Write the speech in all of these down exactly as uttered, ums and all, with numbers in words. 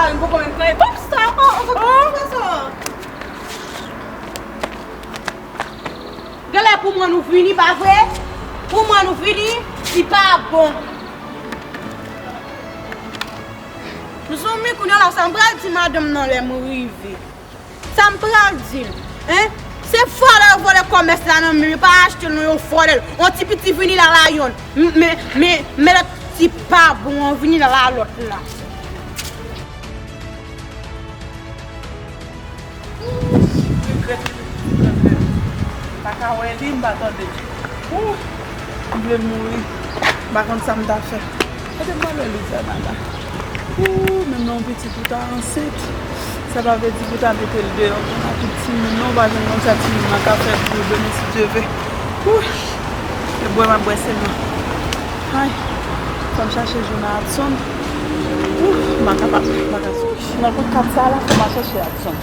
Mwen poko menm fè. Kòm sa, oh, oh, oh, oh. Genlè pou mwen nou vini, pa vre? Pou mwen nou vini, li pa bon. Mezanmi, kounye a la, sa m pral di madanm nan lè m rive? Sa m pral di l, en? Se vòlè yo vòlè kòmès la nan men, yo pa achte l non, yo vòlè l. On ti piti vini la, la yonn. M-, men, men, men lòt ti pa bon an vini la, la lòt la. Regrèt li, regrèt li. M pa ka wè li, m pa tande. Ooh, m vle mouri. M pa konn sa m ta fè. Gade malè Lizana la. Ooh, menm nan yon pitit ou ta ansent, sa pa vle di pou ta mete l deyò. Pou nan tout timoun nan, ou pa jwenn konn sa timoun nan ka fè pou demen si Dye ve. Ooh, e bwè m ap bwè sèlman. Ay, fò m chache Jona Adson. Ooh, m pa kapab, m pa ka. Nan kout kat sa la, fò m al chache Adson.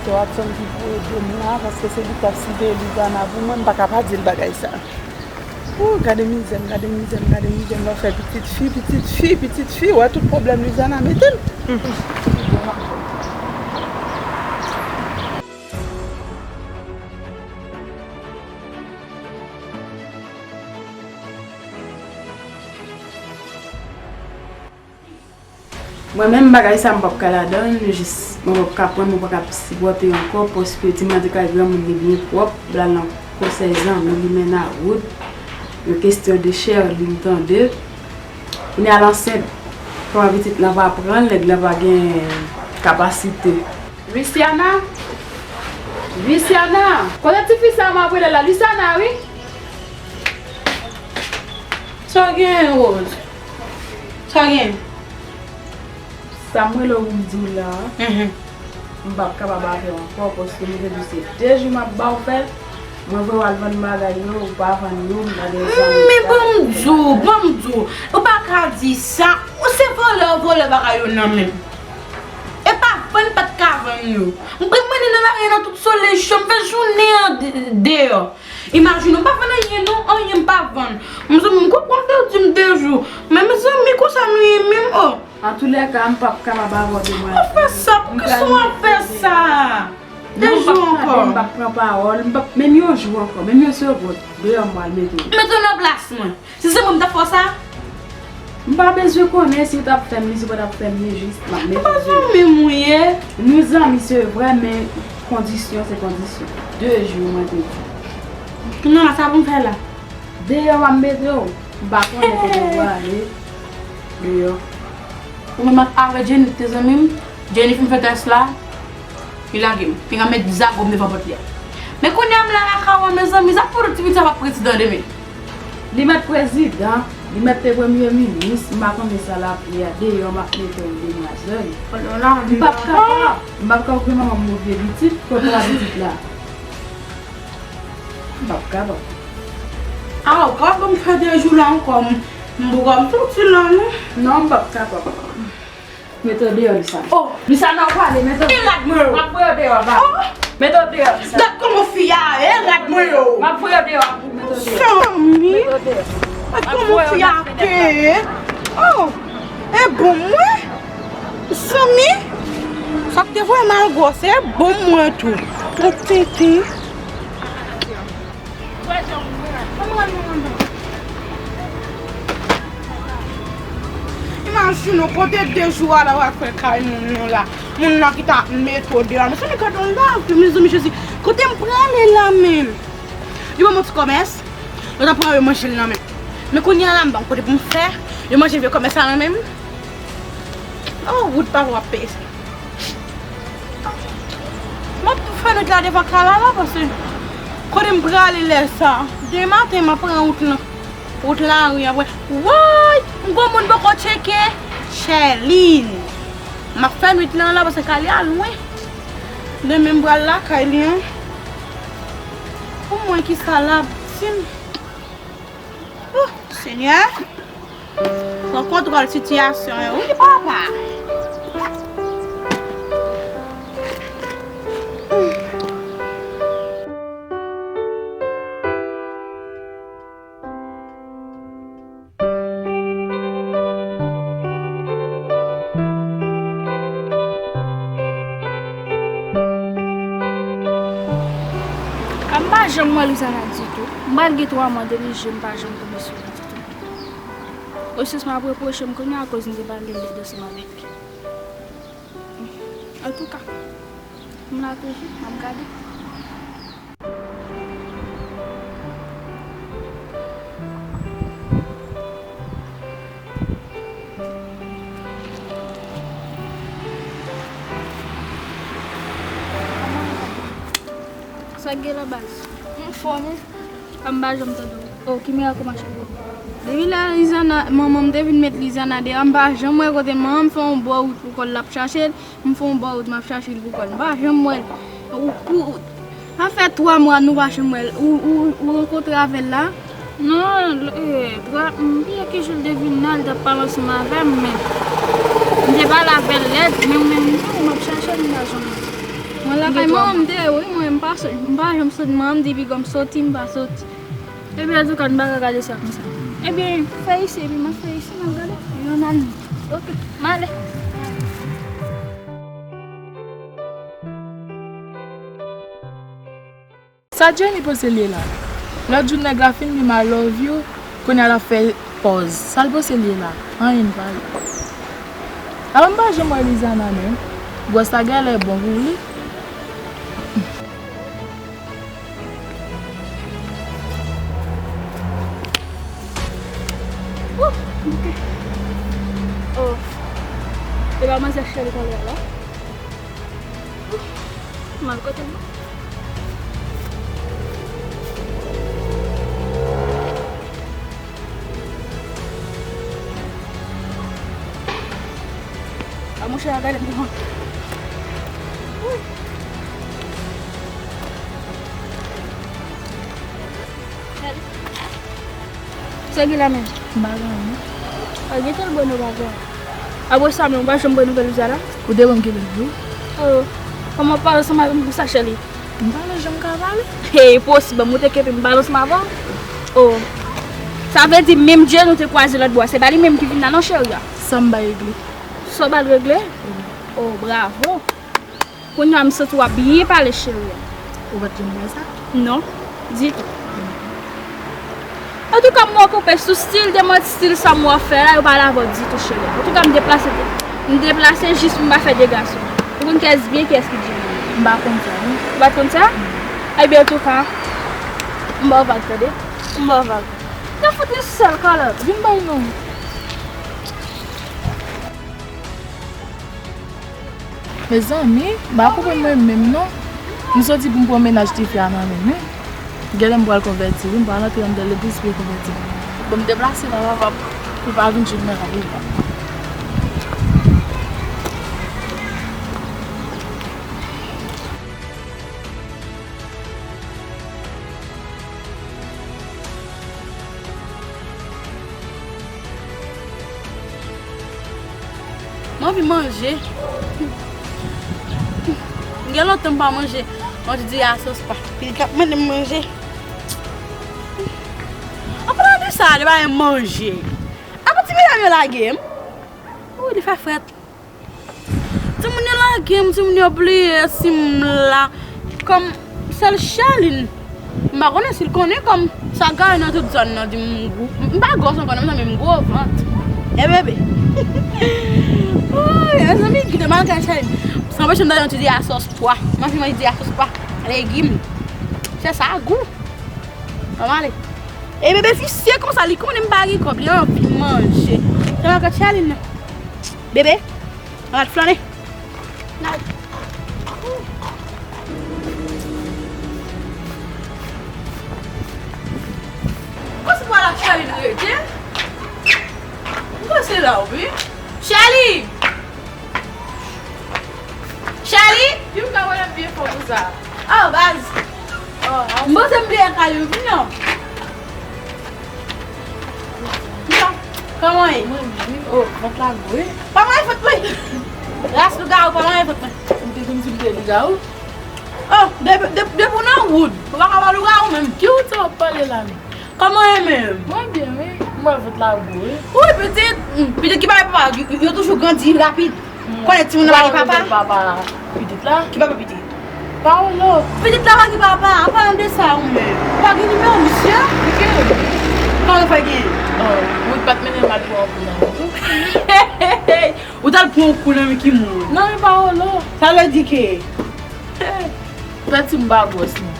Se Watson ki pou ede m la, paske se li k ap siveye Lizana pou mwen, m pa ka pa di l bagay sa. Ooh, gade mizè m, gade mizè m, gade mizè m, lè w fè pitit fi, pitit fi, pitit fi, wè tout pwoblèm Lizana mete l. Hmm. Mwen menm bagay sa m p ap ka ladan l, jis mwen p ap ka pran, mwen p ap ka sipòte ankò, paske ti mande kay granmoun li byen pwòp, l al nan konsèy zanmi li men nan wout, yon kesyon de chè li m tande. Kounye a l ansent, kòman pitit lan va pran l, nèg lan pa gen kapasite. Luciana? Luciana! Kote tifi sa m ap rele la? Luciana, wi! Sa w genyen, Rose? Sa w genyen? Sa m rele w pou m di w la, mhm, m p ap kapab avè w ankò, paske m te di w se de jou m ap ba w fè l, mwen voye w al vann bagay yo, ou pa vann yo, m pa gen zanmi. Men ban m di w, ban m di w, ou pa ka di sa, ou se vòlè, ou vòlè bagay yo nan men m. E pa vann, pa t ka vann yo. M pran mennen nan lari nan tout solèy cho, m fè jounen an de-, deyò. Imajine w, m pa vann anyen non, anyen m pa vann. Mezanmi, m konprann ke w di m de jou. Men mezanmi, konsa nou ye menm, oh. Antoulèka, m p ap kapab avè w demwazèl. Ou fè sa, poukisa w ap fè sa? De jou ankò. Non, m p ap tande, m p ap pran pawòl, m p ap, menm yon jou ankò, menm yon segonn, deyò m pral mete w. Mete w nan plas mwen. Si se mwen m t ap fè w sa? M pa bezwen konnen si w t ap fè m li, si w pa t ap fè m li, jis m ap mete w deyò. Se pa zanmi m ou ye? Nou zanmi, se vre, men kondisyon, se kondisyon. De jou, mwen te di. Kounye a la, sa pou m fè la? Deyò, m ap mete w. M pa konnen kote w prale. Deyò. Ou menm ak avè Jenny te zanmi m, Jenny fin fè tès la, li lage m. Pinga met zago m devan pòt li a. Men kounye a m la lakay ou an, mezanmi, sa k pou ti pitit sa p ap prezidan demen? Li mèt prezidan, li mèt te premye minis, m pa konnen sa l ap ye a, deyò m ap mete w demwazèl. M p ap kapab, m p ap kapab, granmanman m move pitit, kote w a pitit la? M p ap kapab. A, w ka ban m fè de jou la ankò, m, m poko ap soti la, non. Non, m p ap kapab. Mete w deyò, Luciana. Oh. Luciana, w prale, mete w deyò. E rad mwen yo. M ap voye w deyò, va. Oh. Mete w deyò, Luciana. Gad kòman fi a ye, rad mwen yo. M ap voye w deyò, mete w deyò. Zanmi. Mete w deyò. Gad kòman fi a te ye. Oh. E bon mwen. Zanmi, sa k te voye m al gwòs, e bon mwen tou. Gad tenten. Imajine w, kote de jou a la w ap fè kay moun nan la. Moun nan ki ta mete w deyò. Mezanmi, gad yon lavi, mezanmi, Jezi. Kote m prale la menm? Li ban m yon ti kòmès. Yo ta pran yo manje l nan men. Men kounye a la, m pa kote pou m fè. Yo manje vye kòmès la nan men m. Oh, wout pa w ap peye. M ap fè nwit la devan kay la la, paske kote m prale lè sa? Demen maten, m ap pran wout lan. Wout lari an, wè. Woy! M gon moun poko tcheke. Chèlin. M ap fè nwit lan la, paske kay li a lwen. Demen m pral lakay li an. Pou mwen, kisa l ap di m? Oh, Senyè, pran kontwòl sitiyasyon yo, wi, papa. Pa janm wè Louisiana ditou. M pral gen twa mwa depi je m pa janm tonbe sou li ditou. Osisman ap repwoche m kounye a akoz m te pale lèd ansanm avèk li. Antouka, m la toujou, m ap gade. Sa k gen la baz? Anfòm wi. An m pa janm tande w. Oh, ki mirak ou mache pou ou. Depi lè Lizana, manman m te vin met Lizana deyò, m pa janm wè kote manman m fè yon bò wout pou kò l, l ap chache l, m fè yon bò wout, m ap chache l pou kò l. M pa janm wè l. Ou, ou, sa fè twa mwa nou pa janm wè l. Ou, ou, ou rankontre avè l la? Non, l-, eh, twa, m bliye ki jou l te vin nan, l t ap pale ansanm avè m, men m te pale avè l lèd, men ou menm tou, m ap chache l, m pa janm wè l. Mwen lakay manman m te ye wi, mwen m pa sot, m pa janm sot, manman m di piga m soti, m pa soti. Ebyen, antouka, n pa ka gade sa konsa. Ebyen, fè isi, epi m ap fè isi, n ap gade. Yo, nan. Ok, m ale. Sa Jenny panse l ye la? Lòt jou nèg la fin di m I love you, kounye a l ap fè pòz. Sa l panse l ye la? Anyen l pa ye. Apa m pa janm wè Lizana menm? Gwòs la genlè bon pou li. Wouh, ok. Oh. E pa manzè Chèl talè a la? Wouh. Mal kote m. A monchè, a gade m devan. Sa gen la menm? M pa gen anyen. A, gen tèl bòn ou pa gen. Apre sa menm, ou pa janm pran nouvèl Louisiana? Ou te ban m kenbe l wi. Oh, kòman w pale ansanm avè m konsa, Chèli? M pale jan m ka pale. Hey, posib, ban m ou te kenbe m pale ansanm avè w? Oh. Sa vle di menm Jenny ou te kwaze lòt bò a, se pa li menm ki vin la non, cheri a? Sa m bay regle. Sa w ba l regle? Oh, bravo. Kounye a m santi w ap byen pale, cheri. Ou pa t janm wè sa? Non, ditou. Antouka, m wè w kanpe sou stil, demen stil sa m wè w ap fè la, yo pa lavè w ditou, cheri. Antouka, m deplase tou. M deplase jis pou m pa fè dega sou ou. Ou konn kiyès byen, kiyès ki di w? M pa konn sa, non. Ou pa t konn sa? Ebyen, antouka, m ba w vag, tande. M ba w vag. Nan fout li sèl, Carla. Vin bay non. Mezanmi, m pa konprann mwen menm non. M soti pou m pran mennaj tifi a nan men m wi. Genlè m pral konvèti wi, m pral antre anndan legliz pou yo konvèti m. Bon, m deplase la, papa, pou pa vin jwenn mwen la, papa. M anvi manje. M gen lontan m pa manje. Manje diri a sòs pwa. Pitit la ap mande m manje. An palan de sa, li pa renmen manje. Apa ti medam yo lage m? Wi, li fè frèt. Timoun yo lage m, timoun yo bliye si m la. Kòm sèl Charline, m pa konnen si l konnen kòm sa gaye nan tout zòn nan di m gwo. M pa gwòs ankò non, mezanmi, m gwo vant. E bebe. Woy, mezanmi, kite m al kay Charline. Sa anpeche m tande yon ti diri a sòs pwa. M anvi manje diri a sòs pwa. Legim. Se sa gou. Ban m ale. E bebe visye konsa, li konnen m pa gen kòb, li anvi manje. Se nan kay Charline nan. Bebe. Ann al flannen. N al. Kòm se pa la Charline rete? M panse la wi. Charline! Charline! Ki ou ka wè m byen fò konsa? Oh, baz! Oh, ah. M panse m te kay ou vin non. Kòman ye? Mwen, mwen, oh, vant la gwo, wi. Pa manyen vant mwen. Ras lougawou, pa manyen vant mwen. M te konn di m te lougawou. Oh, depi, depi, depi w nan wood, ou pa ka wè lougawou menm. Ki wood sa w ap pale la menm? Kòman ye menm? Mwen byen, wi. Mwen vant la gwo, wi. Wi, pitit, mm, pitit ki pa gen papa, yo, yo toujou grandi rapid. Mm. Konnen timoun nan pa gen papa. Papa pitit la? Ki papa pitit? Paolo. Pitit la pa gen papa, an palan de sa ou menm. Ou pa gen nimewo misye? Kè. Kòman fè gen? Oh, ou pa t mennen m al pran yon pou nan. Ou t al pran yon kou nan men ki moun? Nan men Paolo. Sa vle di ke? Pèdi m pa gwòs non.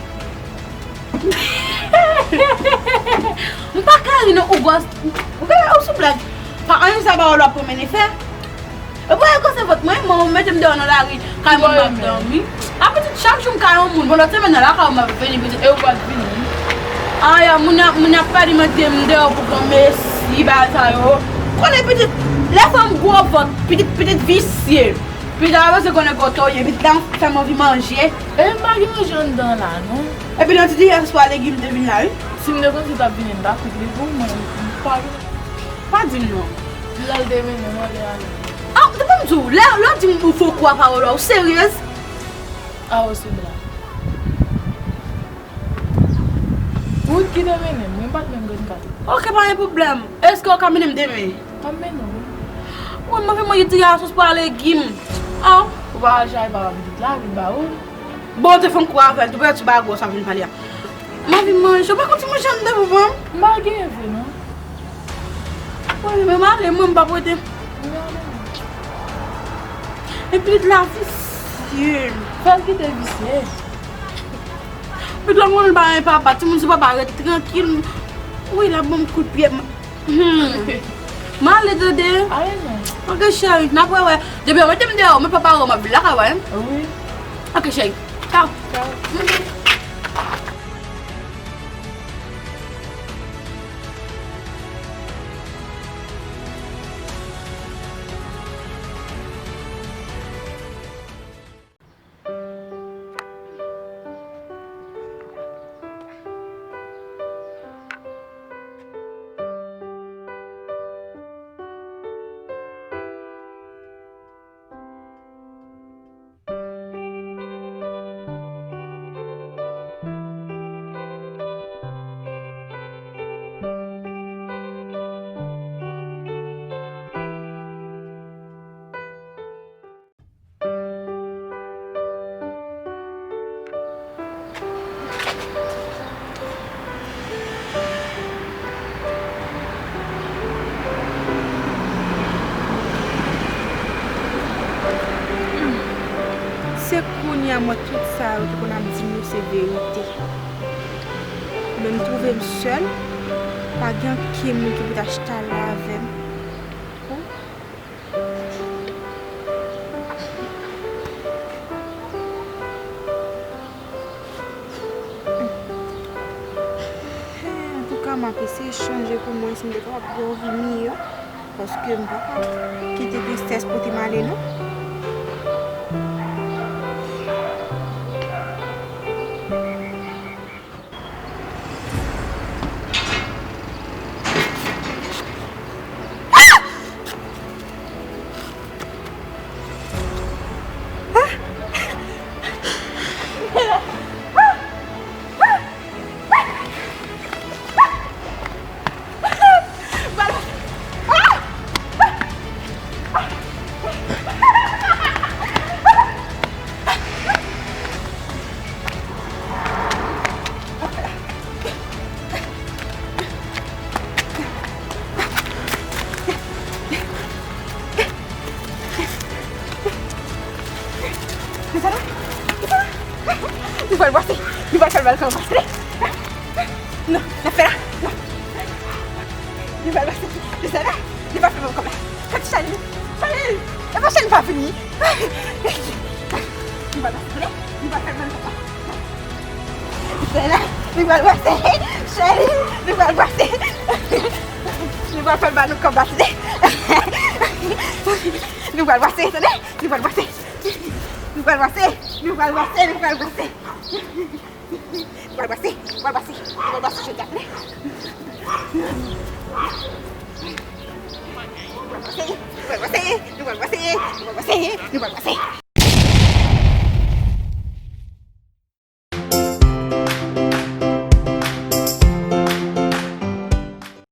M pa ka ri non, ou gwòs. Ou ka, ou sou blag. Pa anyen sa Paolo ap pran mennen fè. E pou yo kase vant mwen, mwen ou mete m deyò nan lari, kay moun m ap dòmi. A pitit, chak jou m kay yon moun, pandan semèn nan lakay ou m ap vini pitit, e ou pa t vini. Aya, moun ap, moun ap pale mete m deyò pou granmesi, bagay sa yo. Konnen pitit, lè fanm gwo vant, pitit, pitit visye. Pitit la pa bezwen konnen kote w ye, pitit la fè m anvi manje. E m pa gen manje anndan la, non. Epi nan ti ti yè swa legim te vin la, wi. Si m te konn si w t ap vini, m ta kout li pou mwen, m pa vini. Pa di m non. Lè l te mennen m, anlè ale. Ah, te ban m di w, lè, lè w di m ou fè kou a Paolo, ou seryez? Ah, ou se blag. Ou ki te mennen m, mwen pa t menm grenn kay. Ok, pa gen pwoblèm. Èske w ka mennen m demen? M ap mennen w, wi. Mwen, m anvi manje ti yasos pa legim. Ah. Ou pa al chache papa pitit la, vin ba ou. Bon, ou te fè yon kou avè l, tou pèdi ti bagay sa vin pale a. M anvi manje, ou pa konn ti manje anndan pou mwen? M pa gen vre non. Wi, men m ale, mwen, m pa pote. M ale. Epi l la visye. Fè l kite visye. Pitit la konn pa gen papa, timoun se papa ret trankil. Wi, l ap ban m kout pye. Hmm. M ale tande. Ale non. Ok, cheri, n ap wè wè. Depi yo mete m deyò, men papa yo m ap vin lakay ou, wi. Wi. Ok, cheri. Tchaw. Tchaw. Se kounye a m wè tout sa yo ki konn ap di m yo se verite. Men m twouve m sèl, pa gen ankenn moun ki pou ta chita la avè m. Antouka, m ap eseye chanje pou mwen, si m te kapab gen yon vi miyè, paske m pa ka kite tristès pote m ale, non. Mezanmi, mezanmi, nou pral brase, nou pral fè l bal kòb brase. Non, n ap fè la, non. Nou pral brase, mezanmi, nou pral fè l bal kòb la. Kati Charline, Charline, e pa Charline pa vini. Nou pral brase, nou pral fè l bal kòb la. Sela, nou pral brase. Cheri, nou pral brase. Nou pral fè l ba nou kòb la, tande. Nou pral brase, tande. Nou pral brase. Nou pral brase. Nou pral brase, nou pral brase. Nou pral brase, nou pral brase. Nou pral brase, jodi a, tande. Nou pral brase, nou pral brase, nou pral brase, nou pral brase, nou pral brase.